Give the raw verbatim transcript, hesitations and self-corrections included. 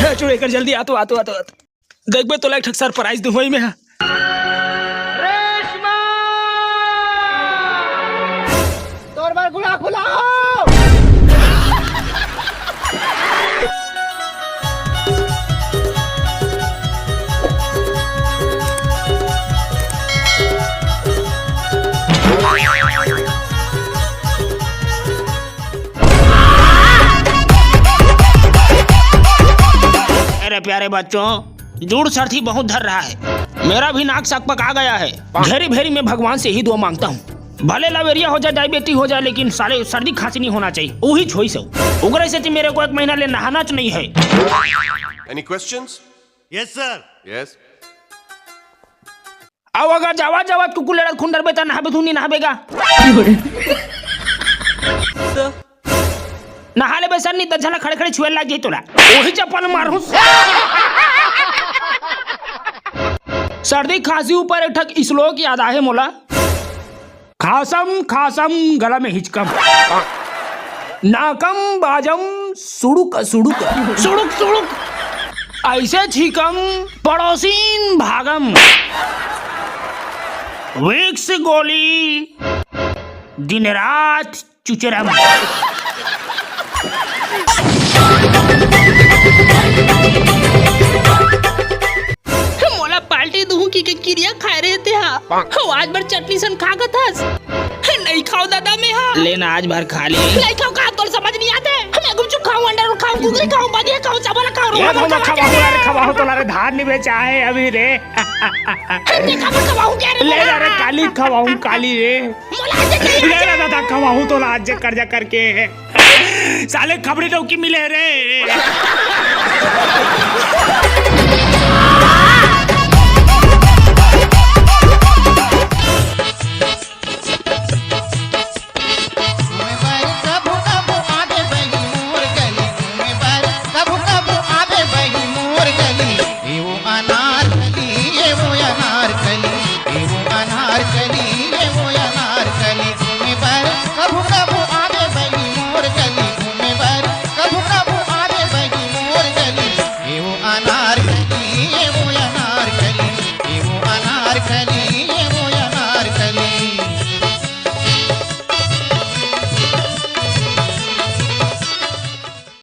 ए, चुड़ैल कर जल्दी आ तो, आ तो, आ तो, आ तो। देखबे तोला एक ठक सरप्राइज दूंहूं मैं। रेशमा! तोर बर गुलाब फुलाओ। मेरे प्यारे बच्चों, जूड़ सर्दी बहुत धर रहा है। मेरा भी नाक सकपका गया है। घेरी भेरी में भगवान से ही दुआ मांगता हूँ, भले लवेरिया हो जाए, डायबिटीज हो जाए, लेकिन साले सर्दी खांसी नहीं होना चाहिए। वही छोई से उगरे से मेरे को एक महीना ले नहाना च नहीं है। Any questions? Yes sir. Yes. अउ अगर जावत जावत कुकुर लड़त खुंडर बे त नहाबे धुन नहीं नहाबेगा? नहा लेबे सर, नहीं त झन खड़े खड़े छुए लाग जाई तोला। वही चप्पल मारहूं। सर्दी खांसी ऊपर एक ठक श्लोक याद आहे मोला। खासम खासम गला में हिचकम, नाकम बाजम सुड़ुक सुड़ुक, सुड़ुक सुड़ुक ऐसे छीकम पड़ोसीन भागम। विक्स गोली दिन रात चुचरम। मोला पार्टी दूहूं कि के किरिया खाए रहे ते हा। हो आज भर चटनी सन खा गथस। नहीं खाओ दादा मैं हा। लेना आज भर खा ले। नहीं खाओ का तोर समझ नहीं आते। मैं गुपचुप खाऊं, अंडा रोल खाऊं, कुकरी खाऊं, बदिया खाऊं, चावल खाऊं, ये रोहन तो मैं खाऊं, खवाहूं, अरे खवाहूं तो ला रे, धान निबे चाहे अभी रे। हम देखा मैं खवाहूं क्या रे ले मोला? ला रे, काली खवाहूं, काली रे। मोला आज चाहिए। ले ला दादा, खवाहूं तो ला आज कर्जा करके। साले खबरी डौकी मिले रे। घूमे बर कभू कभू आबे बहिनी मोर गली, घूमे बर कभू कभू आबे बहिनी मोर गली। ए वो अनारकली, ए वो अनारकली, ए वो अनारकली, ए वो अनारकली। घूमे बर कभू कभू आबे बहिनी मोर गली, घूमे बर कभू कभू आबे बहिनी मोर गली। ए वो अनारकली।